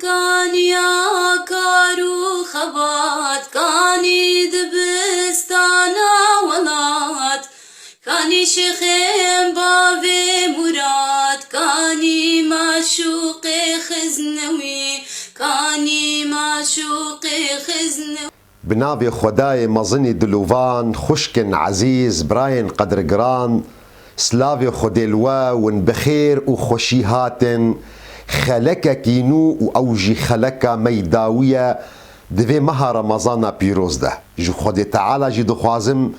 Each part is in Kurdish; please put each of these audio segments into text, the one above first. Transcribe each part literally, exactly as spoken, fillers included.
Kaniya kar û xebat, kanî dibistana welat, kanî şêxên bavê Murad, kanî maşûqê xiznewî, kanî maşûqê xiznewî. Bi navê Xwedayê mezinî dilovan, xwişkin ezîz, birayên qedirgiran, slavê Xwedê li we, win bi xêr û xweşî hatin. Xelekekî nû û ew jî xeleka me yî dawî ye di vê meha Remezana pîroz de. Ji Xwedê Teala jî dixwazim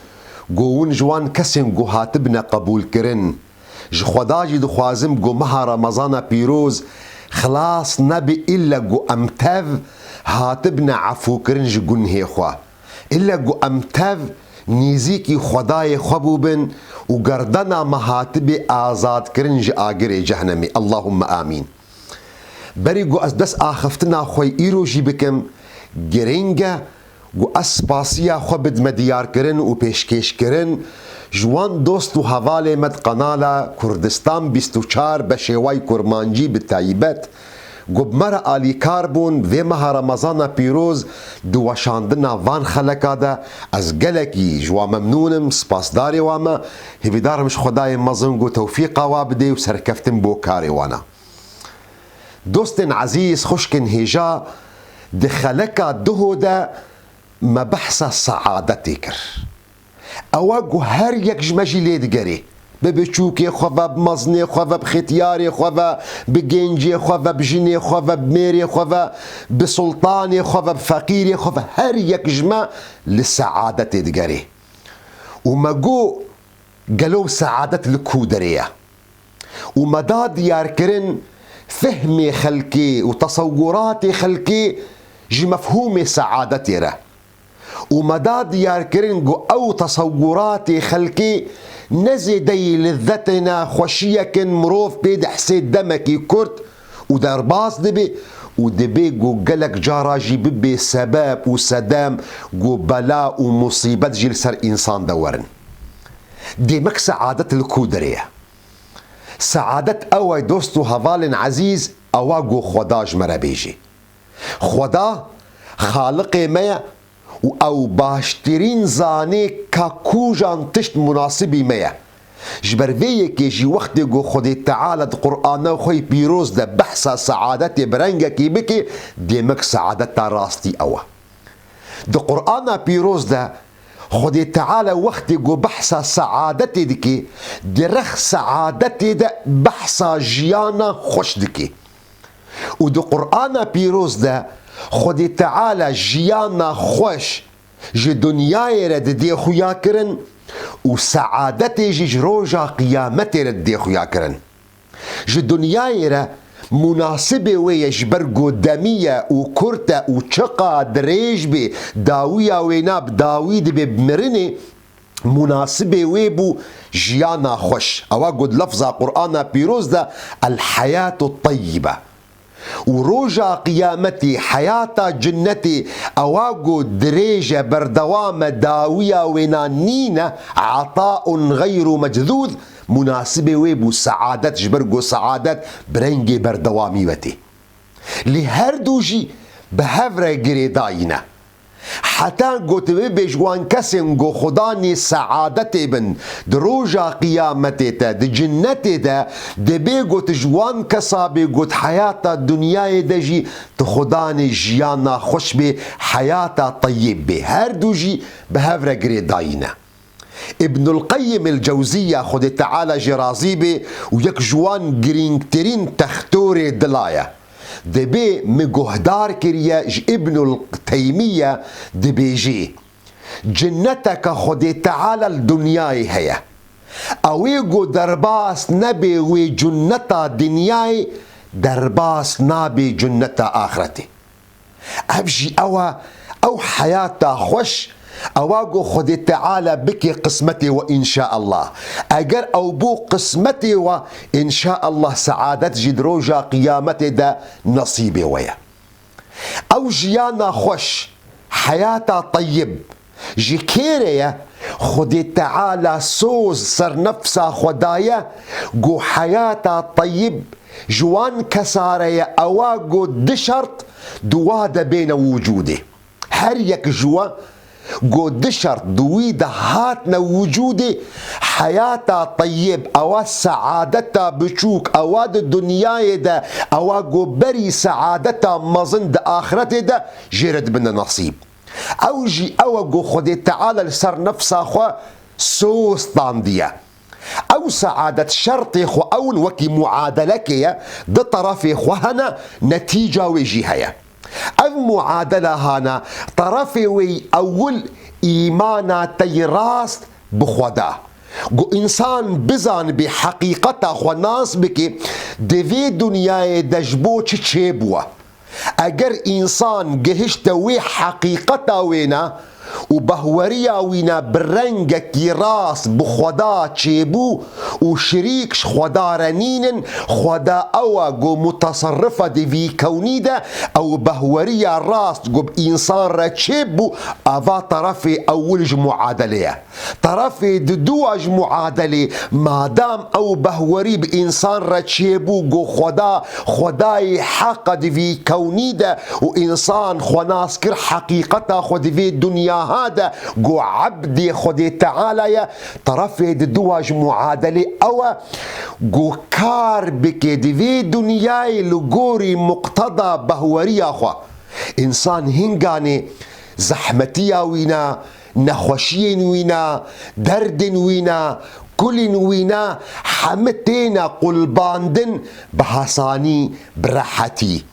ku win ji wan kesên ku hatibine qebûlkirin, ji Xweda jî dixwazim ku meha Remezana pîroz xilas nebe, îlle ku em tev hatibine efûkirin ji gunhê xwe. Îlle ku em tev nêzîkî Xwedayê xwe bûbin û gerdena me hatibe azadkirin ji agirê cehnemê. Allahumme amîn. Berî ku ez dest axiftina xwe îro jî bikim, girîng e ku ez spasiya xwe bidime diyarkirin û pêşkêşkirin ji wan dost û hevalê me di qanala Kurdistan bîst û çar beşê wa yî kurmancî bi taybet ku bi me re alîkar bûn vê meha Remezana pîroz di weşandina van xeleka de. Ez gelekî ji wan memnûn im, spasdarê wan me. Hêvîdar im ji Xwedayê mezin ku tewfîqa wan bidê û serkeftin bo karê wan e. Dostên ezîz, xwişkên hêja, di xeleka duho de me behsa seadetê kir. Ew e ku her yek ji me jî lê digerê. Bi biçûkê xwe ve, bi mezinê xwe ve, bi xetyarê xwe ve, bi gencê xwe ve, bi jinê xwe ve, bi mêrê xwe ve, bi sultanê xwe ve, bi feqîrê xwe ve, her yek ji me li seadetê digerê. Û me got, gelo seadet li ku derê ye? Û me da diyarkirin, fehmê xelkê û tesewuratê xelkê ji mefhûmê seadetê re. Û me da diyarkirin ku ew tesewuratê xelkê ne zêdeyî lezzetê ne xweşiyek in, mirov pê dihsê demekî kurt û derbas dibe û dibe ku gelek cara jî bibe sebeb û sedem ku bela û musîbet jî li ser însan de werin. Demek seadet li ku derê ye? Seadet ew e, dost û hevalên ezîz, ew e ku Xweda ji me re bêje. Xweda Xaliqê me ye û ew baştirîn zanê ka kûjan tişt munasibî me ye. Ji ber vê yekê jî wextê ku Xwedê Teala di Qur'ana xwe yî pîroz de behsa seadetê bi rengekî bike, demek seadeta rastî ew e. Di Qur'ana pîroz de Xwedê Teala wextê ku behsa seadetê dike, di rex seadetê de behsa jiyana xweş dike. Û di Qur'ana pîroz de Xwedê Teala jiyana xweş ji dinyayê re didê xuyakirin û seadetê jî ji roja qiyametê re didê xuyakirin. Ji dinyayê re munasibê wê ye, ji ber ku demî ye û kurt e û çiqa dirêj bê, dawiya wêna bi dawî dibe bi mirinê, munasibê wê bû jiyana xweş. Ewa got lefza Qur'ana pîroz de el-hayatu teyyibe. Û roja qiyametê heyata cinnetê ewa got dirêj e, berdewam e, dawiya wêna nîne, ataun xeyru mecdûd, munasibê wê bû seadet, ji ber got seadet bi rengê berdewamî ve tê. Lê her du jî bi hev re girêdayî ne. Heta got bibe ji wan kesên ku Xudanê seadetê bin, di roja qiyametê te, di cinnetê de, dibê got ji wan kesa bê got heyata dinyayê de jî tu Xudanê jiyana xweş bê, heyata teyib bê. Her du jî bi hev re girêdayî ne. Îbnul Qeyyim el Cewzîya, Xwedê Teala jê razî bê û yek ji wan girîngtirîn textorê dila ye. Dibê min guhdar kiriye ji Îbnul Teymîye dibêjê, cinneteke Xwedê Teala li dinyayê heye. Ewê ku derbas nebe wê cinneta dinyayê, derbas nabe cinneta axretê. Ev jî ew e, ew heyata xweş, ewa ku Xwedê Teala bike qismetê we înşaallah. Eger ew bû qismetê we, înşaallah seadet jî di roja qiyametê de nesîbê we ye. Ew jiyana xweş, heyata teyib, ji kê re ye? Xwedê Teala soz ser nefsa xwe daye, ku heyata teyib Ji wan kesare ye ewa ku di şert di wa de bêne wicûdê. Her yek ji we ku di şert di wî de hatine wicûdê, heyata teyib, ewa seadeta biçûk, ewa di dinyayê de, ewa ku berî seadeta mezin di axretê de jê re dibine nesîb. Ew jî ew e ku Xwedê Teala li ser nefsa xwe soz standiye. Ew seadet şertê xwe ew in, wekî muadelekê ye, di terefê xwe hene, netîca wê jî heye. Ev muadela hana, terefê wê yî ewil îmana te yî rast bi Xweda. Ku însan bizanibê, heqîqeta xwe nas bike, di vê dinyayê de ji bo çi çêbûwe. Eger însan gihişte wê heqîqeta wêna û behweriya wîna bi rengekî rast bi Xweda çêbû û şirîk ji Xweda re nînin, Xweda ew e ku muteserife di vî kewnî de, ew behweriya rast ku bi însan re çêbû, eva terefê ewil ji muadelê ye. Terefê diduwa ji muadelê, madam ew behwerî bi însan re çêbû, ku Xweda, Xwedayê heq e di vî kewnî de û însan xwe nas kir heqîqeta xwe di vê dunyaha de, ku ebdê Xwedê Teala ye, terefê diduwa ji muadelê ew e, ku kar bike di vê dinyayê li gorî muqteda behweriya xwe. Însan hinganê zehmetiya wîna, nexweşiyên wîna, derdên wîna, kulên wîna, hemî têne qulbandin bi hesanî, bi rehetî.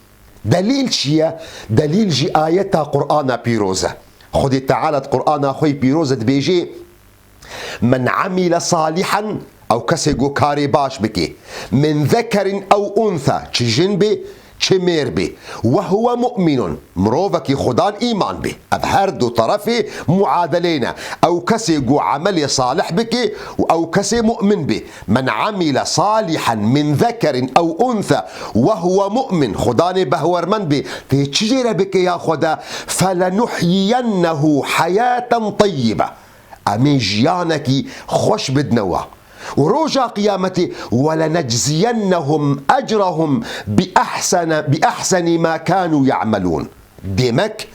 Delîl çi ye? Delîl jî ayeta Qur'ana pîroz e. Xwedê Teala di Qur'ana xwe yî pîroz de dibêje, "Men amile salihan", ew kesê ku karê baş bike, "min zekerin ew untha", çi jin be, çi mêr be, "ve huve mu'minun", mirovekî Xudan îman be. Ev her du terefê muadelê ne. Ew kesê ku emelê salih bike û ew kesê mu'min be. "Men amile salihan min zekerin ew untha ve huve mu'min", Xudanê behwermend be, tê çi jê re bike ya Xweda, "felenuhyiyennehu heyaten teyyibe". Em ê jiyanekî xweş bidine we. Û roja qiyametê, "Welenecziyennehum ecrahum bi ehsene, bi ehseni ma kanu ya'melun." Demek,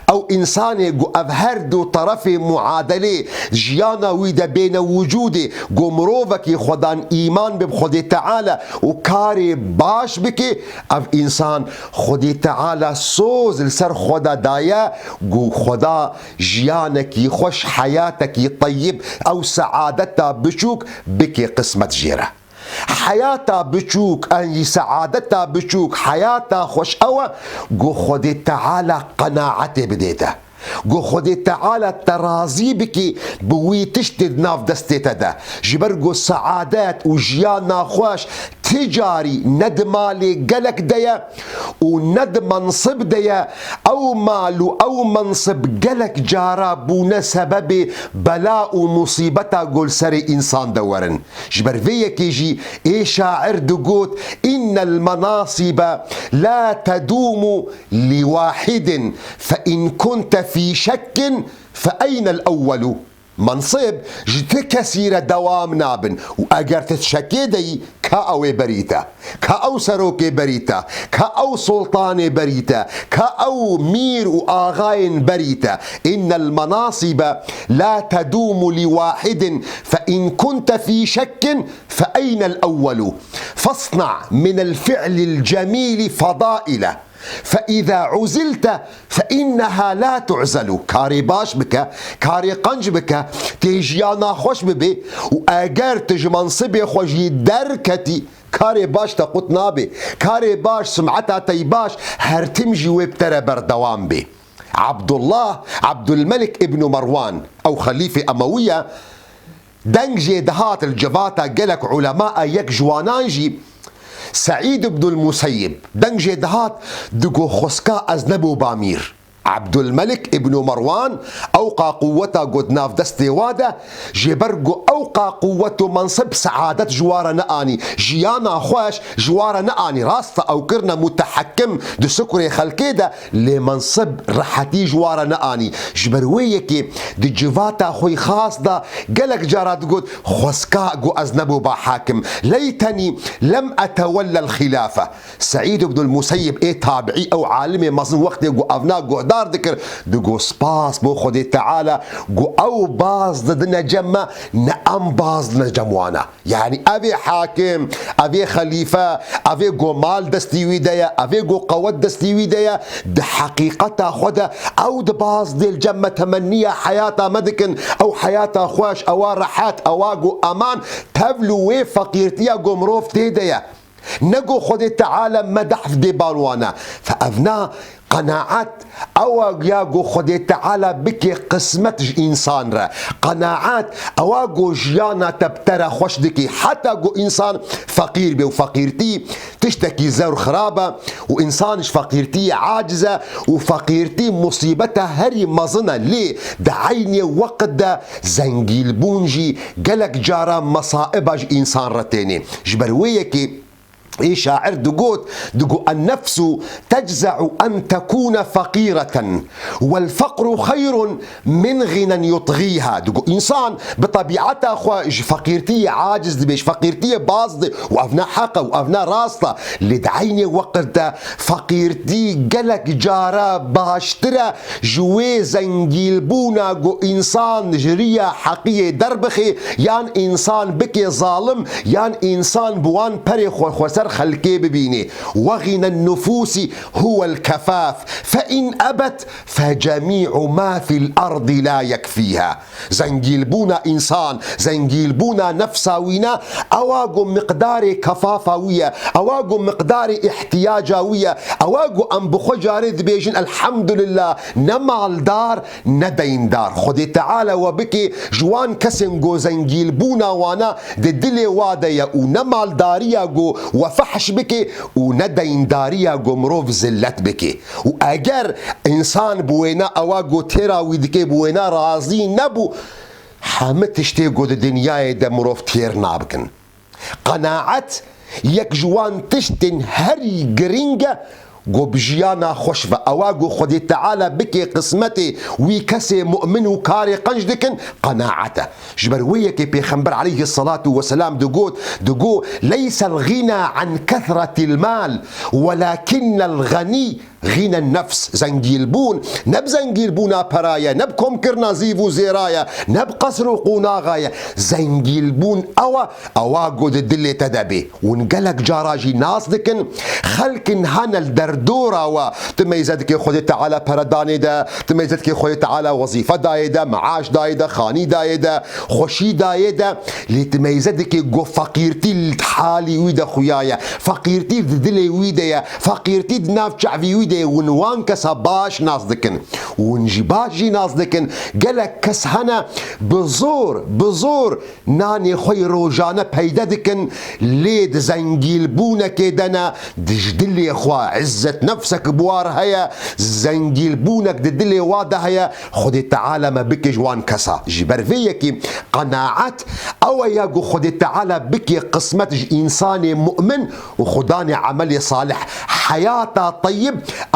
ew însanê ku ev her du terefê muadelê jiyana wî de bêne wicûdê, ku mirovekî Xwedan îman be bi Xwedê Teala û karê baş bike, ev însan Xwedê Teala soz li ser Xweda daye, ku Xweda jiyanekî xweş, heyatekî teyib, ew seadeta biçûk bike qismet jê re. Heyata biçûk, an jî seadeta biçûk, heyata xweş ew e, ku Xwedê Teala qenaetê bidê te. Ku Xwedê Teala te razî bikî bi wî tiştê di nav destê te de. Ji ber ku seadet û jiyana xweş ti carî ne di malê gelek de ye û ne di mensib de ye, ew mal û ew mensib gelek cara bûne sebebê bela û musîbeta ku li serê însan de werin. Ji ber vê yekê jî ê şair digot, "Innel menasibe la tedumu li wahidin, fe in kunte fî şekkin, fe eynel ewwelu." Mensib ji ti kesî re dewam nabin û eger ti şekê de yî, ka ew ê berî te, ka ew serokê berî te, ka ew sultanê berî te, ka ew mîr û axayên berî te. "Innel menasibe la tedumu li wahidin, fe in kunte fî şekkin, fe eynel ewwelu. Fesna minel fi'lil cemîli fedaile. Fe îza uzilte fe inneha la tu'zelu." Karê baş bike, karê qenc bike, tê jiyana xweş bibe û eger tu ji mensibê xwe jî derketî, karê baş te qut nabe. Karê baş, simeta te yî baş, her tim jî wê bi te re berdewam be. Abdullah, Abdulmelik îbnû Merwan, ew xelîfê Emewî ye, deng jê dihat li civata gelek ulema, yek ji wanan jî Seîd ibnul Museyyib, deng jê dihat, digo, "Xwezka ez nebû bamîr. Ebdulmelik îbnû Merwan, ewqa quweta ku di nav destê wa de, ji ber ku ewqa quwet û mensib seadet ji wa re neanî, jiyana xweş ji wa re neanî. Rast e, ew kirine mutehekim di sikurê xelkê de, lê mensib rehetî ji wa re neanî. Ji ber wê yekê di civata xwe yî xas de gelek cara digot, xwezka ku ez nebûba hakim. Leytenî lem etewellel xilafe. Seîd ibnul Museyyib ê tabiî, ew alimê mezin, wextê ku evna guhdar dikir, digot, spas bo Xwedê Teala ku ew baz didine cem me, ne em baz didine cem wana. Yanî ev ê hakim, ev ê xelîfe, ev ê ku mal destî wî de ye, ev ê ku qewet destî wî de ye, di heqîqeta xwe de ew di baz dê li cem me, temenniya heyata me dikin, ew heyata xweş, ewa rehet, ewa ku eman, tevl û wê feqîrtiya ku mirov tê de ye. Ne ku Xwedê Teala me dehf dê ban wana. Fe evna qenaet, ewa ya ku Xwedê Teala bike qismet ji însan re. Qenaet, ewa ku jiyana te bi te re xweş dike. Heta ku însan feqîr be û feqîrtî tiştekî zewr xirab e û însan ji feqîrtiyê aciz e û feqîrtî musîbeta herî mezin e. Lê di eynê weqt de zengîlbûn jî gelek cara mesaiba ji însan re tênê. Ji ber wê yekê Ê şair digot, digot, "Ennefsu tecze'u en tekune feqîreten, wel feqru xeyrun min ğinen yutğîha." Digot, însan bi tebîeta xwe ji feqîrtiyê aciz dibe, ji feqîrtiyê baz dibe. Û ev ne heq e û ev ne rast e. Lê di eynê weqt de feqîrtî gelek cara baştir e ji wê zengîlbûna ku însan ji riya heqiyê derbixê, yan însan bike zalim, yan însan bi wan perê xwe xweser xelkê bibînê. Wexînen nufûsî huwel kefaf. Fe in ebet fe cemî'u ma fil erdî la yekfîha. Zengîlbûna însan, zengîlbûna nefsa wî ne, ewa ku miqdarê kefafa wî ye, ewa ku miqdarê îhtiyaca wî ye, ewa ku em bi xwe carê dibêjin, Elhamdulillah, ne maldar, ne deyndar. Xwedê Teala we bike ji wan kesên ku zengîlbûna wana di dilê wa de ye û ne maldariya ku we fehş bike û ne deyndariya ku mirov zillet bike. Û eger însan bi wêna ewa ku têra wî dike, bi wêna razî nebû, hemî tiştê ku di dinyayê de mirov têr nabikin. Qenaet yek ji wan tiştên herî girîng e ku bi jiyana xweş ve, ewa ku Xwedê Teala bike qismetê wî kesê mu'min û karê qenc dikin, qenaet e. Ji ber wê yekê Pêxember aleyhisselatu vesselam digot, digot, "Leysel ğina an kethretil mal, welakinnel ğenî ğinen nefs." Zengîlbûn ne bi zengîlbûna pera ye, ne bi komkirina zîv û zêra ye, ne bi qesr û qonaxa ye. Zengîlbûn ew e, ewa ku di dilê te de bê. Hûn gelek cara jî nas dikin, xelkin hene li derdora we. Tu meyze dikê Xwedê Teala pere danê de, tu meyze dikê Xwedê Teala wezîfe dayê de, meaş dayê de, xanî dayê de, xweşî dayê de. Lê tu meyze dikê ku feqîrtî li halî wî de xuya ye, feqîrtî di dilê wî de ye, feqîrtî di nav çavî wî de ye. Hûn wan kesa baş nas dikin. Hûn jî baş jî nas dikin. Gelek kes hene bi zor, bi zor nanê xwe yê rojane peyde dikin, lê di zengîlbûnekê de ne, di ji dilê xwe, izzet nefsek bi war heye, zengîlbûnek di dilê wa de heye, Xwedê Teala me bike ji wan kesa. Ji ber vê yekê qenaet ew e ya ku Xwedê Teala bike qismet ji însanê mu'min û xwe danê emelê salih. Heyata teyib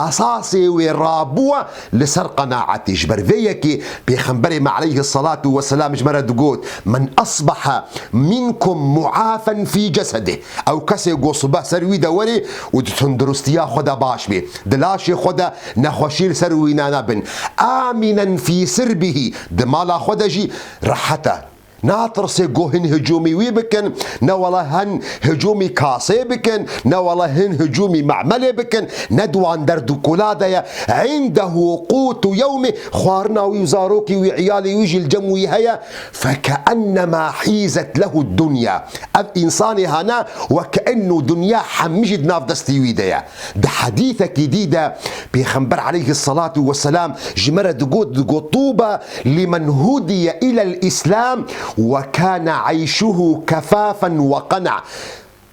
esasê wê rabûye li ser qenaetê. Ji ber vê yekê Pêxemberê me aleyhisselatu vesselam ji me re digot, "Men asbaha minkum muafen fî cesedih." Ew kesê ku sibeh ser wî de werê û di tunduristiya xwe de baş bê, di laşê xwe de nexweşî li ser wî ne nebin. Aminen fî sirbihî, di mala xwe de jî rehet e. Natirsê ku hin hicûmî wî bikin, ne wele hin hicûmî kasê bikin, ne wele hin hicûmî me'melê bikin, ne di wan derd û kula de ye. Îndehu qûtu yewmî, xwarina wî û zarokî wî, iyalê wî jî li cem wî heye. Fekeennemâ hîzet lehu dunya. Ev însanê hane weke enno dinya hemî jî di nav destî wî de ye. Di hedîsekî dî de Pêxember aleyhisselatu vesselam ji me re digot, digot, "Tûba limen hudiye ilel Îslam ve kâne eyşuhu kefâfen ve qena."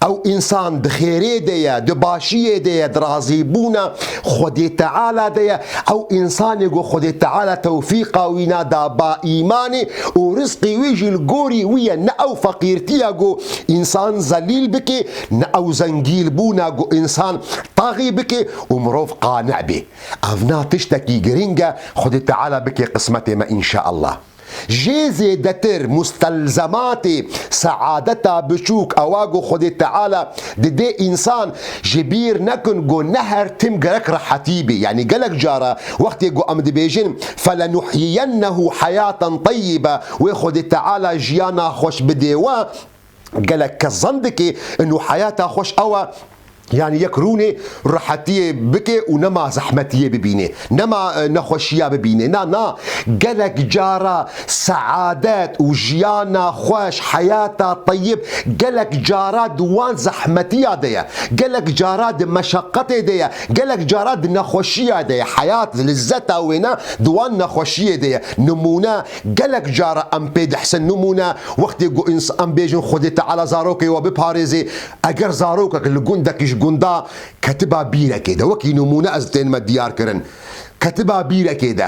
Ew însan di xêrê de ye, di başiyê de ye, di razîbûna Xwedê Teala de ye. Ew însanê ku Xwedê Teala tewfîqa wî na da ba îmanê û rizqî wî jî li gorî wî ye. Ne ew feqîrtiya ku însan zelîl bike, ne ew zengîlbûna ku însan taxî bike û mirov qane be. Ev na tiştekî girîng e, Xwedê Teala bike qismetê me înşeallah. Jê zêdetir mustelzematê seadeta biçûk ewa ku Xwedê Teala didê însan, ji bîr nekin ku ne her tim gerek rehetî bê. Yanî gelek cara wextê ku em dibêjin, "Felenuhyiyennehu hayaten teyyibe", wê Xwedê Teala jiyana xweş bidê we, gelek kes zan dike inu heyata xweş ew e, yanî yek rûnê rehetiyê bike û nema zehmetiyê bibîne, nema, e, nexweşiya bibîne. Na, na, gelek cara seadet û jiyana xweş, heyata teyib, gelek cara di wan zehmetiya de ye, gelek cara di meşeqetê de ye, gelek cara di nexweşiya de ye. Heyat, lizzeta wêna di wan nexweşiyê de ye. Nimûne, gelek cara em pê dihsin. Nimûne, wextê ku ins-, em bêjin Xwedê Teala zarokê we biparêzê, eger zarokek li gundekî ji gunda ketiba bîrekê de, wekî nimûne ez tên me diyar kirin, ketiba bîrekê de,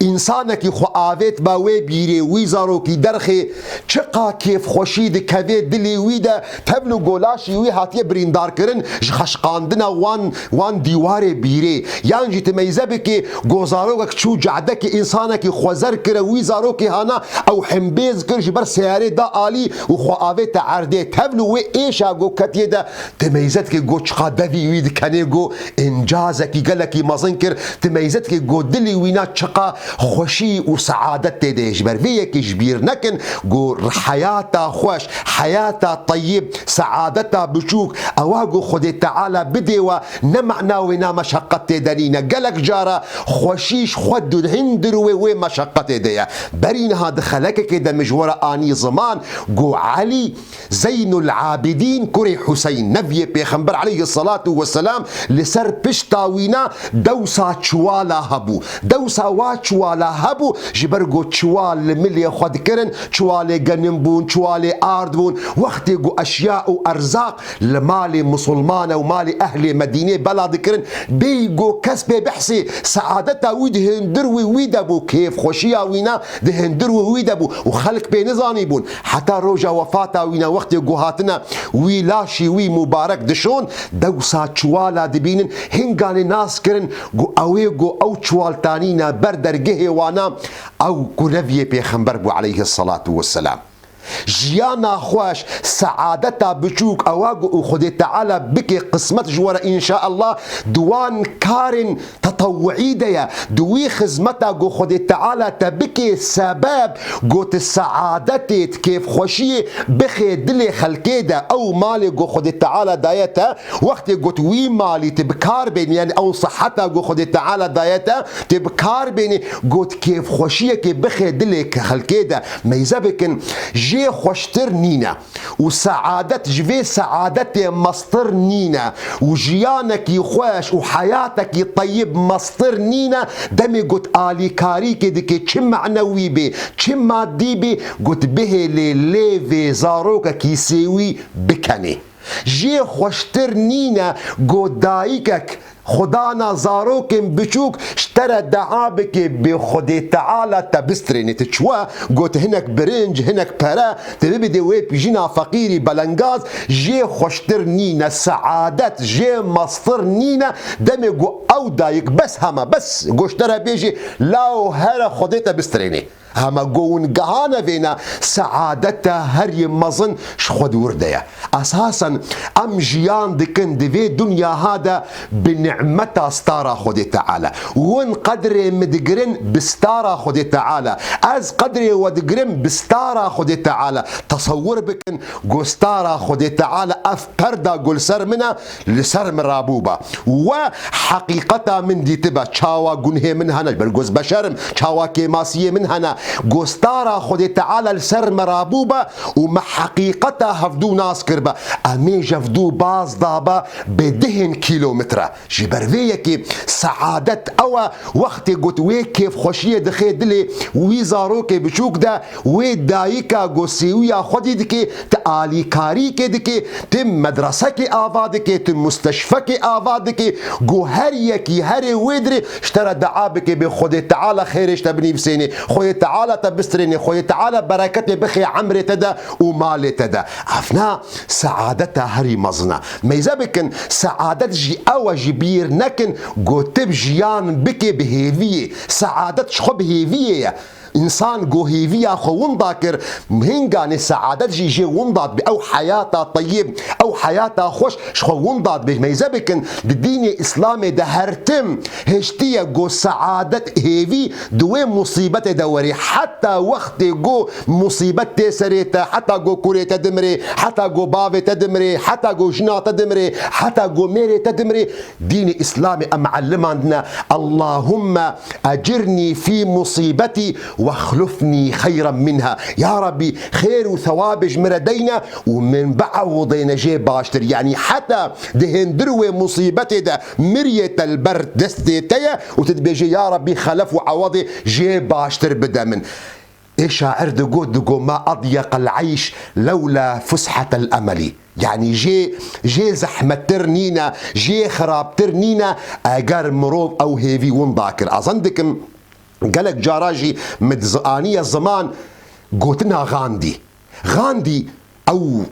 însanekî xwe avêt ba wê bîrê, wî zarokî derxê, çiqa kêfxweşî dikevê dilê wî de, tevl û golaşî wî hatiye birîndarkirin ji xeşqandina wan, wan dîwarê bîrê. Yan jî tu meyze bikê, go zarokek çû cadekê, însanekî xwezer kire, wî zarokê hana ew hembêz kir, ji ber seyarê da alî û xwe avête erdê. Tevl û wê êşa go ketiye de, tu meyze dikê go çiqa devî wî dikenê, go încazekî gelekî mezin kir. Tu meyze dikê go dilê wî na çiqa xweşî û seadet tê de ye. Ji ber vê yekê ji bîr nekin, go heyata xweş, heyata teyib, seadeta biçûk, ewa go Xwedê Teala bidê we, ne mena wê na meşeqet tê de nîne. Gelek cara xweşî ji xwe du-, hindir wê, wê meşeqetê de ye. Berî niha di xelekekê de min ji we re anî ziman, go Elî Zeynul Abidîn kurê Huseyn, neviyê Pêxember aleyhisselatu vesselam, li ser pişta wîna dewsa çiwala hebû. Dewsa wa çiwala hebû, ji ber ku çiwal li milê xwe dikirin, çiwalê genim bûn, çiwalê ard bûn. Wextê ku eşya û erzaq li malê misilmane û malê ehlê Medînê bela dikirin, bêyî ku kes pê bihsê, seadeta wî di hindir wî, wî de bû, kêfxweşiya wîna di hindir wî, wî de bû û xelk pê nizanîbûn. Heta roja wefata wîna, wextê ku hatine wî laşî wî mubarek dişon, dewsa çiwala dibînin, hinganê nas kirin ku ew ê ku ew çiwal tanîne ber dergehê wana, ew ku neviyê Pêxember bû aleyhisselatu vesselam. Jiyana xweş, seadeta biçûk, ewa ku û Xwedê Teala bike qismet ji we re înşeallah, di wan karên tetewuî de ye, di wî xizmeta ku Xwedê Teala te bike sebeb ku tu seadetê, tu kêfxweşiyê bixe dilê xelkê de, ew malê ku Xwedê Teala daye te, wextê ku tu wî malî tu bi kar bênî, yanî ew siheta ku Xwedê Teala daye te, tu bi kar bênî, ku tu kêfxweşiyekê bixe dilê ke-, xelkê de, meyze bikin, jê xweştir nîne. Û seadet ji vê seadetê mestir nîne û jiyanekî xweş û heyatekî teyib mestir nîne, demê got alîkarîkê dike, çi menewî bê, çi madî bê, got bihêlê lê vê zarokekî sêwî bikenê. Jê xweştir nîne, got dayikek Xwedana zarokên biçûk ji te re dua bike, bê Xwedê Teala te bistrêne. Tu çi we? Got hinek birinc, hinek pere, tu bibidê wê jina feqîrî belengaz, jê xweştir nîne, seadet jê mestir nîne, demê got ew dayik bes heme, bes got ji te re bêjê, law here Xwedê te bistrêne. Hema go hûn gehane vêne, seadeta herî mezin ji xwe di wir de ye. Esasen em jiyan dikin di vê dunya ha de bi nimeta stara Xwedê Teala. Hûn qedrê min digirin bi stara Xwedê Teala. Ez qedrê we digirim bi stara Xwedê Teala. Tesewwur bikin, go stara Xwedê Teala ev perda go li ser min e, li ser min rabûba. We heqîqeta min dîtibe, çawa gunhê min hene, ji ber goz beşerim, çawa kêmasiyê min hene, Go stara Xwedê Teala li ser me rabûbe û me heqîqeta hevdû nas kirbe. Em ê ji hevdû baz dabe bi dehên kîlometre. Ji ber vê yekê seadet ew e, wextê got wê kêfxweşiyê dixe dilê wî zarokê biçûk de, wê dayika go sêwiya xwedî dike, ti alîkarîkê dike, ti medresekê ava dike, ti musteşfekê ava dike, go her yekî herê wê dirê ji te re dua bike, bê Xwedê Teala xêrê ji te binivîsênê, Xwedê Teala te bistirênê, Xwedê Teala bereketê bixe emrê te de û malê te de. Evna saadeta herî mezin e. Meyze bikin, saadet jî ew e, ji bîr nekin, go tu bi jiyan bike bi hêviyê. Saadet ji xwe bi hêviyê ye. Însan go hêviya xwe winda kir, hinganê saadet jî jê winda dibe. Ew heyata teyib, ew heyata xweş ji xwe winda dibe. Meyze bikin, di dînê Îslamê de her tim hiştiye go saadet hêvî di wê musîbetê de werê. Heta wextê go musîbet tê serê te, heta go kurê te dimrê, heta go bavê te dimrê, heta go jina te dimrê, heta go mêrê te dimrê, dînê Îslamê em elimandine, Allahumme ecirnî fî musîbetî wexlufnî xeyren minha. Ya Rabbî, xêr û thewabê ji min re deyne û min biewidêne jê baştir. Yanî heta di hindir wê musîbetê de miriyê te li ber destê te ye û tu dibêjê, Ya Rabbî, xelef û ewedê jê baştir bide min. Ê şair digot, digot, "Ma adyeqel eyş lewla fushatel emelî." Yanî jê, jê zehmettir nîne, jê xirabtir nîne, eger mirov ew hêvî winda kir. Azan dikim, gelek cara jî min di zi-, aniye ziman gotina Gandî. Gandî ew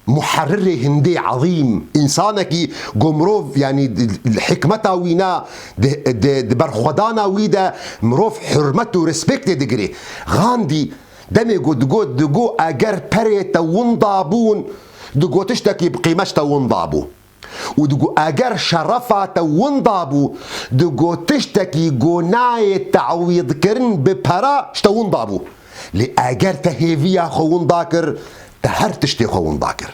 muherrirê hindê ezîm, însanekî go mirov, yanî di, di hikmeta wî ne, di, di, di berxwedana wî de mirov hurmet û respektê digirê. Gandî demê go digot, digo eger perê te winda bûn, digo tiştekî bi qîmet ji te winda bû. Û digo eger şerefa te winda bû, digo tiştekî go nayê te'wîdkirin bi pera ji te winda bû. Lê eger te hêviya xwe winda kir, te her tiştê xwe winda kir.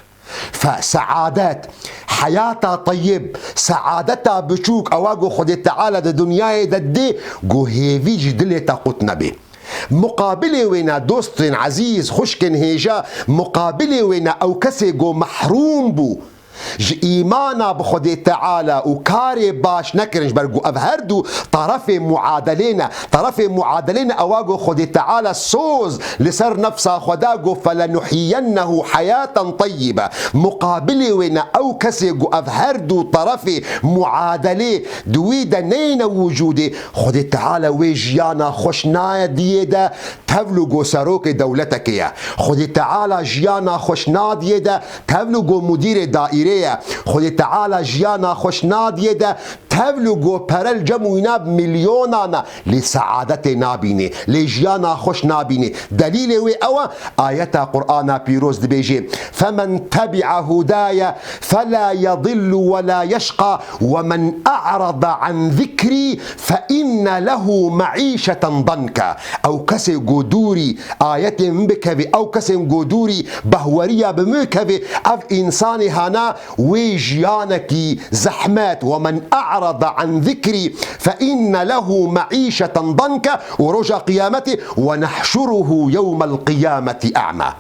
Fe seadet, heyata teyib, seadeta biçûk, ewa go Xwedê Teala di dinyayê de dê, go hêvî ji dilê te qut nebê. Muqabilê wê ne, dostên ezîz, xwişkên hêja, muqabilê wê ne, ew kesê go mehrûm bû ji îmana bi Xwedê Teala û karê baş nekirin, ji ber ku ev her du terefê muadelê ne. Terefê muadelê ne, ewa ku Xwedê Teala soz li ser nefsa xwe da, ku "Felenuhyiyennehu hayaten teyyibe." Muqabilê wê ne, ew kesê ku ev her du terefê muadelê di wî de neyne wicûdê, Xwedê Teala wê jiyana xweş nadiyê de, tevlû go serokê dewletekê ye. Xwedê Teala jiyana xweş nadiyê de, tevlû go mudîrê daîrê ye. Xwedê Teala jiyana xweş nadiyê de, tevlû go pere li cem wîna bi milyonan e, lê seadetê nabînê, lê jiyana xweş nabînê. Delîlê wê ew e, ayeta Qur'ana pîroz dibêje, "Femen tebi'a hudaye fela yedillu ve la yeşqa ve men a'rada an zikrî fe inne lehu me'îşeten danka." Ew kesê go dûrî ayetê min bikevê, ew kesên go dûrî behweriya bi min kevê, ev însanê hana wê jiyanekî zehmet, "Ve men a'rada an zikrî fe inne lehu me'îşeten danka." Û roja qiyametê, "Ve nehşuruhu yewmel qiyameti a'ma."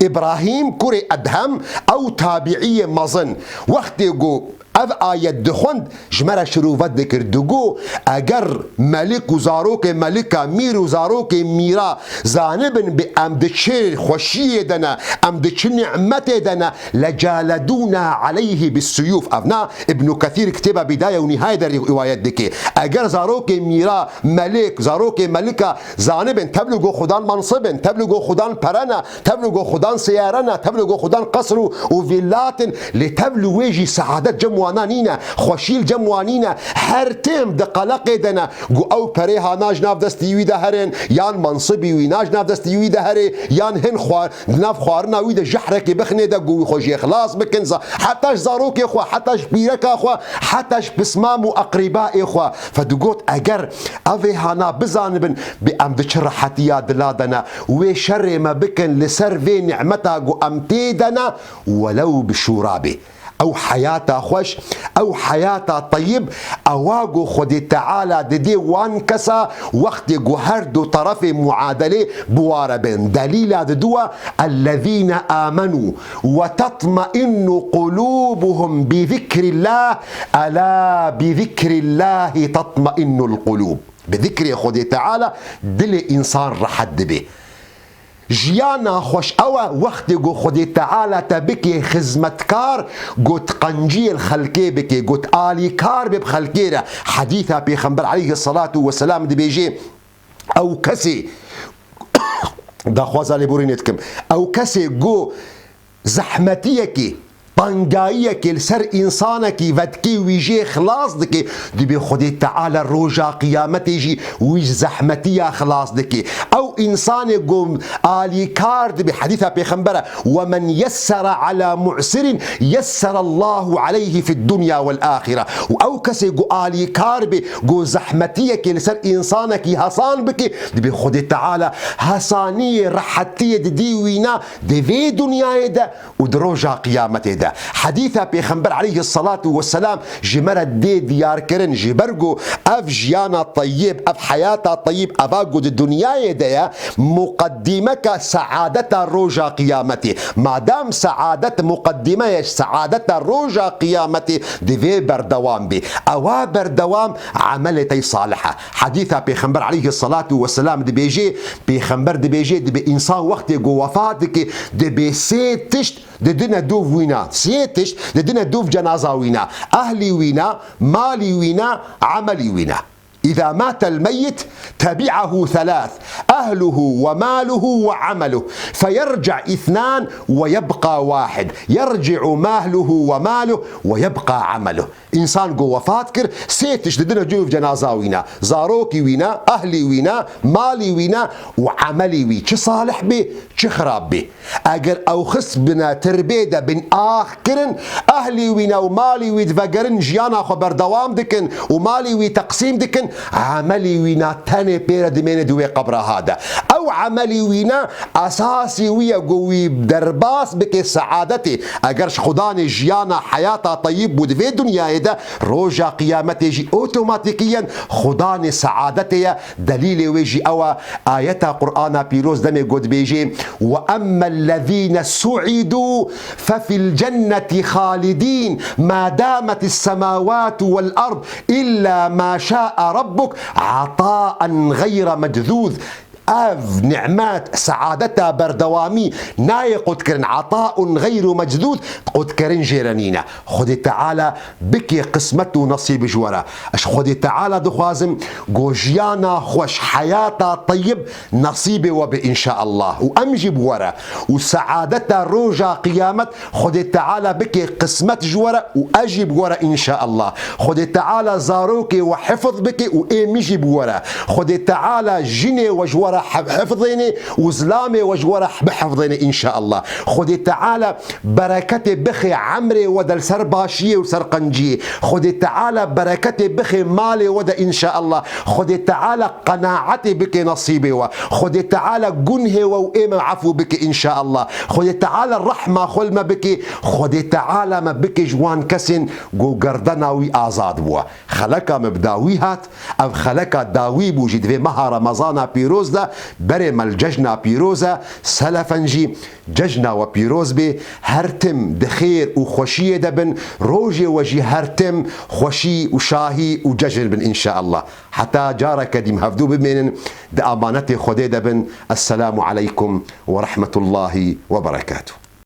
Îbrahîm kurê Edhem, ew tabiîyê mezin, wextê ku ev ayet dixwend, ji me re şirûvet dikir. Digo, eger melik û zarokê melika, mîr û zarokê mîra zanibin bi em di çi xweşiyê de ne, em di çi nimetê de ne, "lecaledûna aleyhi bis-suyûf." Ev na Îbnû Kesîr kitêba Bîdaye û Nîhaye de rîwayet dike. Eger zarokê mîra, melik, zarokê melika zanibin, tevlû go xudan mansib in, tevlû go xudan pere ne, tevlû go xudan seyare ne, tevlû go xudan qesr û, û vîllat in, lê tevlû wê jî seadet cem wana nîne, xweşî li cem wan nîne, her tim di qeleqê de ne, go ew perê hana ji nav destî wî de herin, yan mansibî wî na ji nav destî wî de herê, yan hin xwar-, di nav xwarina wî de jehrekê bixinê de, go wî xwe jê xilas bikin, za-, heta ji zarokê xwe, heta ji pîreka xwe, heta ji pismam û eqrîbaê xwe. Fe digot, eger ev ê hana bizanibin, bi em di çi rehetiya dila de ne, wê şerê me bikin li ser vê nimeta ku em tê de ne, welew bi şûra bê. Ew heyata xweş, ew heyata teyib, ewa ku Xwedê Teala didê wan kesa wextê ku her du terefê muadelê bi wa re bên. Delîla didu we, "Ellezîne amenû ve tetmainnu qulûbuhum bi zikrillah, ela bi zikrillahi tetmainnul qulûb." Bi zikrê Xwedê Teala dilê însan rehet dibe. Jiyana xweş ew e, wextê ku Xwedê Teala te bike xizmetkar, ku tu qenciyê li xelkê bike, ku tu alîkar be bi xelkê re. Hedîsa Pêxember aleyhisselatu vesselam dibêje, ew kesê, daxwaza lêborînê dikim, ew kesê ku zehmetiyekê, tengayiyekê li ser însanekî vedikê, wî jê xilas dike, dibê Xwedê Teala roja qiyametê jî wî ji zehmetiya xilas dike. Ew însanê ku alîkar dibe, hedîsa Pêxember e, "Ve men yessere ala mu'sirin yesserallahu aleyhi fid dunya vel ahire." Û ew kesê ku alîkar be, ku zehmetiyekê li ser însanekî hesan bike, dibê Xwedê Teala hesaniyê, rehetiyê didî wîna di vê dinyayê de û di roja qiyametê de. Hedîsa Pêxember aleyhisselatu vesselam ji me re dê diyarkirin, ji ber ku ev jiyana teyib, ev heyata teyib, eva ku di dinyayê de ye, muqeddîmeka seadeta roja qiyametê. Madam seadet muqeddîme ye ji seadeta roja qiyametê, divê berdewam bê. Ewa berdewam emelê te salih e. Hedîsa Pêxember aleyhisselatu vesselam dibêje, Pêxember dibêje, dibê însan wextê ku wefat dike, dibê sê tişt didine dûv wîna. Sê tişt didine dûv cenaza wîna. Ehlî wîna, malî wîna, emelî wîna. إذا مات الميت تبعه ثلاث، أهله وماله وعمله، فيرجع اثنان ويبقى واحد، يرجع ماله وماله ويبقى عمله. Însan ku wefat kir, sê tişt didine cûv cenaza wîna. Zarokî wîna, ehlî wîna, malî wîna û emelî wî. Çi salih bê, çi xirab bê. Eger ew xist bine tirbê de bin ax kirin, ehlî wîna û malî wî divegerin, jiyana xwe berdewam dikin û malî wî teqsîm dikin, emelî wîna tenê pê re dimêne di wê qebra ha de. Ew emelî wîna esasî wî ye ku wî derbas bike seadetê. Eger ji Xudanê jiyana heyata teyib bû di vê dinyayê de, roja qiyametê jî otomatîkiyen Xudanê seadetê ye. Delîlê wê jî ew e, ayeta Qur'ana pîroz demê got bêjê, "Ve emmellezîne su'idû fefil cenneti xalidîn ma dametis semawatu vel ard illa ma şa'e rabbuk ataen gayre meczûz." Ev nimet, seadeta berdewamî nayê qutkirin. Ataun gayru meczûz, qutkirin jê re nîne. Xwedê Teala bike qismet û nesîb ji we re. Ez ji Xwedê Teala dixwazim ku jiyana xweş, heyata teyib nesîbê we be înşaallah. Û em jî bi we re. Û seadeta roja qiyamet Xwedê Teala bike qismet ji we re û ez jî bi we re înşaallah. Xwedê Teala zarokê we hifiz bike û ê min jî bi we re. Xwedê Teala jinê we ji we re hif-, hifzêne û zilamê we ji we re bihifzêne înşaallah. Xwedê Teala bereketê bixe emrê we de li ser başiyê û ser qenciyê. Xwedê Teala bereketê bixe malê we de înşaallah. Xwedê Teala qenaetê bike nesîbê we. Xwedê Teala gunhê we û ê me efû bike înşaallah. Xwedê Teala rehma xwe li me bike. Xwedê Teala me bike ji wan kesên ku gerdena wî azad bû. Xeleka me bi dawî hat. Ev xeleka dawî bû jî di vê meha Remezana pîroz de berê me li cejna pîroz e. Selefen jî cejna we pîroz bê. Her tim di xêr û xweşiyê de bin. Rojê we jî her tim xweşî û şahî û cejn bin înşaallah. Heta careke dî em hevdû bimênin, di amanetê Xwedê de bin. Esselamu aleykum ve rahmetullahi ve berekatuh.